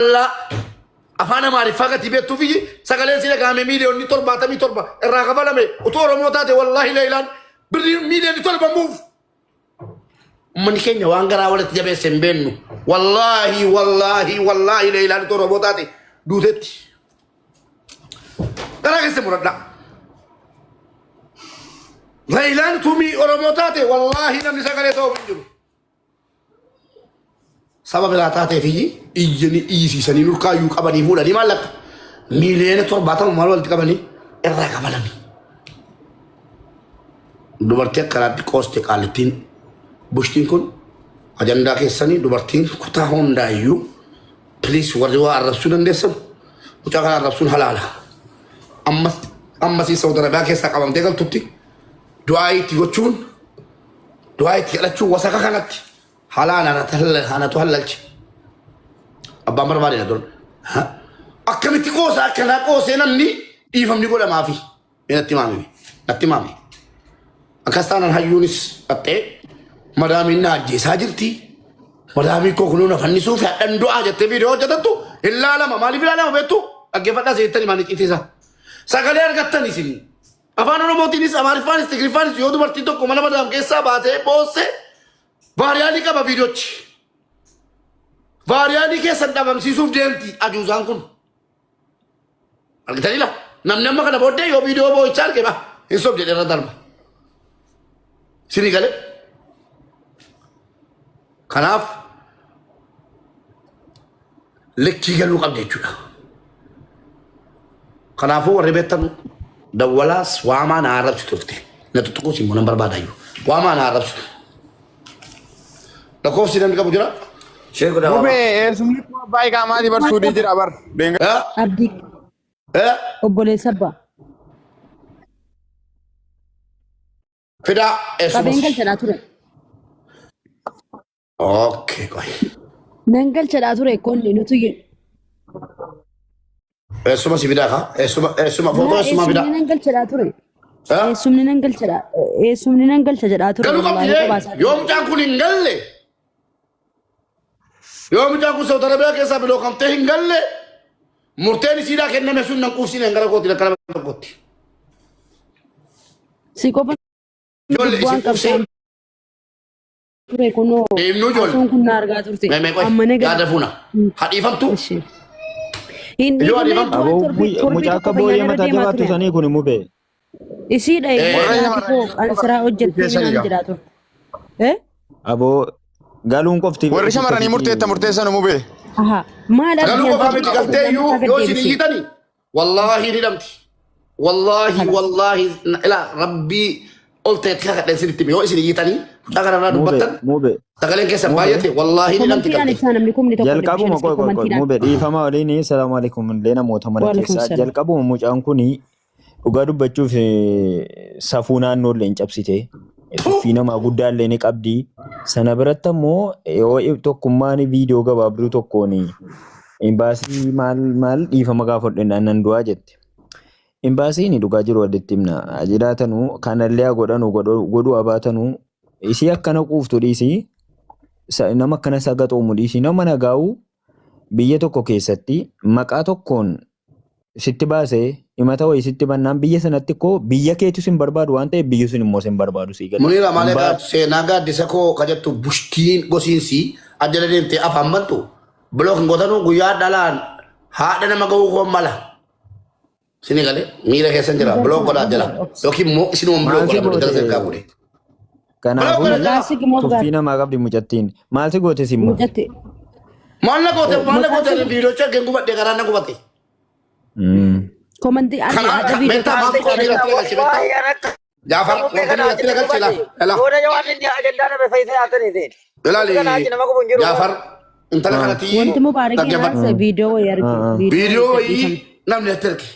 Laa afaan Amaariffaa gatii beektuuf iyyi sagaleen si dhagahame miiliyoonni 77 irraa kafalame. Utuu Oromoo taate, wallaahi Leeyilaan birrii miiliyoonni 7 muuf. Uummanni keenya waan garaa walitti jabeesse hin beennu. Wallaahi, wallaahi, wallaahi, Leeyilaan utuu Oromoo taate duutetti. Garaa keessa muradhaa. Leeyilaan utuu Oromoo taate, wallaahi namni sagalee ta'uuf hin jiru. Saba biraa taateef iyyi iyyanii iyyisiisanii nurkaayyuu qabanii fuudhanii maallaqa miiliyoona 70 maal walitti qabanii irraa kafalanii. Dubartii akkanaatti qooste qaalittiin bushtiin kun ajandaa keessanii. Dubartiin kutaa hundaayyuu, please, warri waa arrabsuu dandeessan, mucaa kana arrabsuun halaala. Ammas ammasii Saudi Arabiyaa keessaa qabamtee galtutti du'aa itti gochuun, du'aa itti kadhachuun wasaka kanatti halaan anatu hallalche. Abbaan barbaade na dur. Akkamitti qoosa akkanaa qoosee namni dhiifamni godhamaafi? Mee natti maami. Natti maami. Akkas taanaan hayyuunis dhaxxee madaamiin na ajjeesaa jirti. Madaamii koo kunuu na fannisuuf hadhan du'aa jettee viidiyoo hojjetattu hin laalama. Maaliif ilaalama beektu? Dhaggeeffadhaa seettanii maal icciitiisa. Sagalee argattan isin. Afaan Oromootiinis, Amaariffaanis, Tigriffaanis yoo dubartiin tokko mana madaam keessaa baatee boosse viral qaba viidiyoochi. Viral keessan dhabamsiisuuf deemti ajuuzaan kun. Argitanii laa? Namni amma kana booddee yoo viidiyoo boo'ichaa arge ba hin sob jedhee irra darba. Sinii galee? Kanaaf likkii galuu qabdi jechuudha. Kanaafuu warri beektan dawwalaas waamaa na arrabsitu turte. Na tuttuquus immoo nan barbaadayyuu. Waamaa na arrabsitu. Lakkoofsi namni qabu jira? Sheekh Dawaa. Mubee, eessumni kun abbaa iqaamaatii bar suudii jira bar. Deenga. Eh? Abdii Eh? obboleessa abbaa. Fidaa eessumas. Qabeen galchadhaa ture. Okay, qoy. Nan galchadhaa ture konni nutu Eessuma si fidaa kaa? Eessuma, eessuma footoo eessumaa fidaa? Eessumni nan galchadhaa ture. Eh? Eessumni nan galchadhaa. Eessumni nan galcha jedhaa ture. Galuu qabdi. Wallaahi qobaasaa. Yoo mucaan kun hin galle, yoo mucaan kun Saudi Arabiyaa keessaa bilookamtee hin galle, murteen isiidhaa kenname sun nan quufsine gara kootiin akka nama tokkotti. Si qofa Ijoollee bu'aan isin quufsee qabsaan ture kunoo. Deemnuu ijoollee. Asuun kun na argaa turte. Mee mee qoy Amma na yaada fuuna. Hadhiifamtu. Ishee. Hin Ijoo dhiifamne hadhiifamtu. bu'aan Aboo torbii torbii mucaa tokko akka booyyee fayyaan irra mataa deemaa jabaattu ture. sanii kun mubee. Isiidha Warra haati koo shamarranii an siraa hojjettee keessan minaan egaa. jedhaa turte. Eh? Aboo galuun qofti Warri shamarranii murteetta murteessan mubee. Aha. Maal Galuu argina qofaa miti, galtee iyyuu yoo isin iyyitani wallaahi ni dhamti. Wallaahi, wallaahi, ilaa rabbii ol ta'etti kakadheen isinitti hime, yoo isin iyyitanii mucaa kanarraa Mubee dubbattan mubee sagaleen keessan mubee baay'ate, wallaahi ni dhamti Komantiidhaan galtee. ibsaa namni 1000 Jalqabuma 500 qoy qoy qoy komantiidhaan. mubee, dhiifama waliin, salaamu alaikum illee namoota mana Waalaikum keessaa. salaam. Jalqabuma mucaan kuni dhugaa dubbachuuf safuu naannoo illee hin cabsite, tuffii namaa guddaa illee ni qabdi. Sana biratti ammoo yoo tokkummaan viidiyoo gabaabduu tokkoon imbaasii maal maal dhiifama gaafadhu nan du'aa jette. Imbaasiin dhugaa jiru walitti himna. Jiraatanuu kanallee haa godhanu godhuu abaatanuu isii akkana quuftu dhiisii, nama akkana sagaxoomu dhiisii, nama nagaa'u biyya tokko keessatti maqaa tokkoon sitti baasee himata wayii sitti bannaan biyya sanatti koo biyya keetu sin barbaadu waan ta'eef biyyi sun immoo sin barbaadu sii gala. Muniira maal Imbaa egaa seenaa gaaddisa koo ka jettu bushtiin gosiinsi ajjala deemtee afaan bantu block hin gootanu. Guyyaa dhalaan haadha nama ga'uu koon mala. Sini galee miira keessan jira, block godhaa jala yookiin immoo isinuma block Maal si godhaa godhe jala goote? sirkaa fuudhe. Block Kanaafuu godhaa jala. Maqaa si gimoot tuffii gaar namaa qabdi mucattiin. Maal si goote simmoo? mucatti. Maal na goote, maal na Maqaa goote? si Viidiyoo argeen gubadhe, garaan na gubate. Komantii arge Kana adda viidiyoo beektaa tokko. maaltu miira itti galche beektaa? Wallahi an akka Jaafar mubee wanta kana miira itti achi galche laa gubate. laa. Booda yoo waan inni ajandaa dhabe fayyisee haasanii ta'e. Ilaali Kana achi nama gubu hin jiru. Jaafar, intala kanatti Wanti mubaarakiin dhaggeeffadhu. haasa viidiyoo wayii arge. Viidiyoo wayii wayii namni itti erge.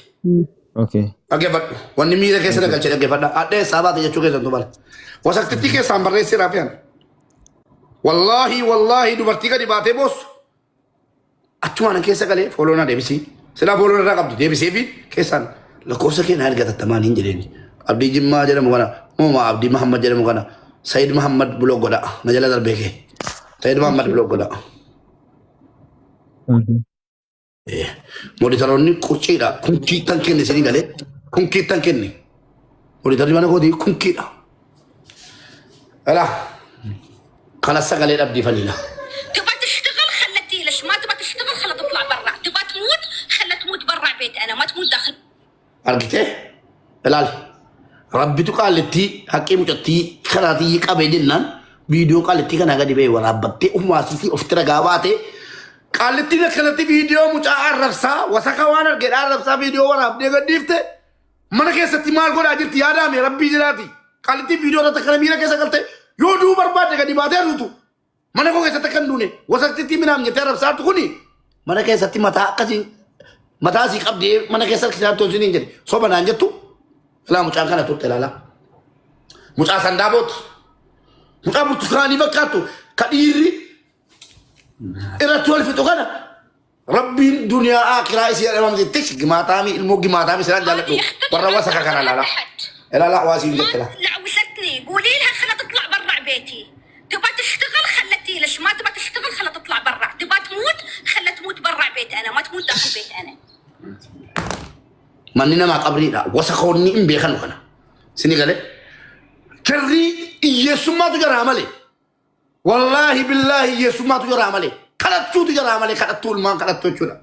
Okay. Dhaggeeffadhu. Wanni miira keessa na galche dhaggeeffadha. Adda eessaa baate jechuu keessan tubala. Wasaktittii keessaan barreessee raafiyaan. Wallaahi, wallaahi, dubartii gadi baatee boossu. Achumaan keessa galee follow na deebisii. Silaa follow irraa qabdi deebisee fi keessaan lakkoofsa kee na erga tattamaan hin jedheeni. Abdii Jimmaa jedhamu kana, Muuma Abdii Mahammad jedhamu kana, Sayid Mahammad block godha. Na jala darbee kee. Sayid Mahammad block godha. Moditaroonni qurciidha. Kunkiittan kenne isinii galee. Kunkiittan kenne. Monitarri mana kootii kunkiidha. Alaa kana sagalee dhabdii faliila. تبى تشتغل خلها تجلس ما تبى تشتغل خلها تطلع برا تبى تموت خلها تموت برا بيت انا ما تموت داخل Argitee? Ilaali. Rabbitu qaallittii haqqii mucattii kanaatii qabee jennaan viidiyoo qaallittii kanaa gadi ba'e waraabbattee ofumaa isiitii ofitti ragaa baatee qaallittiin akkanatti viidiyoo mucaa arrabsaa wasaka waan argedha arrabsaa viidiyoo waraabdee gadhiifte mana keessatti maal godhaa jirti yaadaame rabbii jiraati. Qaallittiin viidiyoo irratti akkana miira keessa galte yoo du'uu barbaadde gadi baatee duutu mana koo keessatti akka hin duune wasaktitti minaam jettee arrabsaartu kuni mana keessatti mataa akkasiin mataa asii qabdee mana keessa harkisaa tolchini hin jedhe soba naan jettu ilaa mucaan kana turte ilaalaa. Mucaa sandaabooti. Mucaa burtukaanii fakkaattu ka dhiirri irratti wal fixu kana rabbiin duniyaa akiraa isii adamamte gimaataami ilmoo gimaataami siraan jaalladhu هذه اختك warra ما wasaka kana تطلع ilaalaa. تحت Ilaalaa waa siin ما jette laa. لعوزتني قولي لها خلها تطلع برا بيتي تبى تشتغل خلها تجلس ما تبى تشتغل خلها تطلع برا تبى تموت خلها تموت برا بيت انا ما تموت داخل بيت انا Manni namaa qabriidha. Wasakoonni hin beekanu kana. Sini galee. Kirrii hiyyeessummaatu jaraa malee. Wallaahi billaahi hiyyeessummaatu jaraa malee. Kadhachuutu jaraa malee kadhattuu ilmaan kadhattu jechuudha.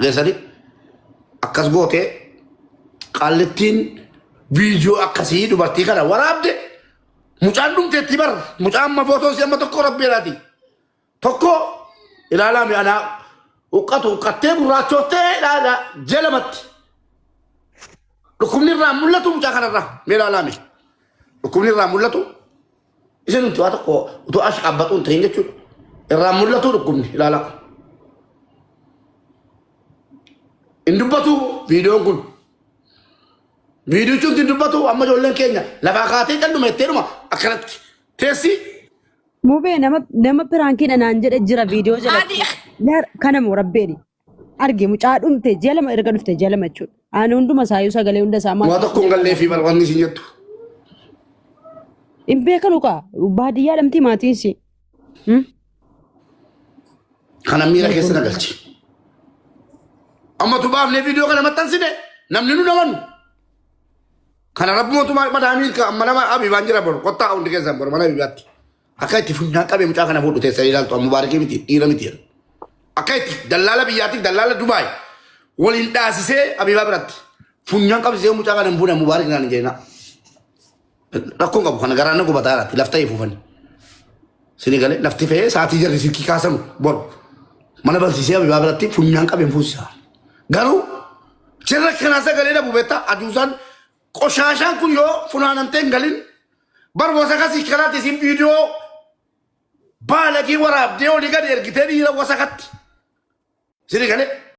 Geessanii akkas gootee qaallittiin viidiyoo akkasii dubartii kana waraabde mucaan dhumteetti bar mucaan amma footoo si amma tokko rabbeeraati. Tokko ilaalaa mi'anaa huqqatu huqqattee gurraachooftee ilaalaa jalamatti. Dhukkubni irraa mul'atu mucaa kanarraa mee ilaalaa mee dhukkubni irraa mul'atu isin nuti waa tokko utuu ash qabbatu hin ta'in jechuudha. Irraa mul'atu dhukkubni ilaalaa. Hin dubbatu viidiyoon kun. Viidiyoon hin dubbatu amma ijoolleen keenya lafaa kaatee calluma jetteedhuma akkanatti teessi. Mubee nama nama piraankiidha naan jedhe jira viidiyoo jalatti. هذه اختك Yaar kana moo rabbeeni. Arge mucaa dhumte ji'a lama erga dhufte ji'a lama jechuudha. Ani hunduma isaayyuu sagalee hunda isaa Waa maal tokko hin gallee fi barbaanni isin jettu. hin beekanu kaa baadiyyaa dhamti maatiin si. Kana miira keessa na galchi. Amma tu baafnee viidiyoo kana maxxansine namni nu namanu. Kana rabbi mootummaa mataa miilka amma nama Abibaan jira boru kottaa hundi keessan boru mana Abibaatti. Akka itti funyaan qabee mucaa kana fuudhu teessanii ilaaltu amma mubaarakii miti dhiira miti. Akka itti dallaala biyyaatiif dallaala Dubaay waliin dhaasisee Abibaa biratti funyaan qabsisee mucaa kana hin fuune mubaarak naan hin jedhina. Rakkoon qabu kana garaan na gubataa jiraatti lafta ifuufani. Sini galee lafti fe'ee sa'aatii jarri silkii kaasanu boru mana barsiisee Abibaa biratti funyaan qabeen fuusisa. Garuu jirra kanaa sagalee dhabu beektaa aduusaan qoshaashaan kun yoo funaanamtee hin galin bar wasakasii kanaatti isin viidiyoo baalagii waraabdee olii gadi ergitee dhiira wasakatti. Sini galee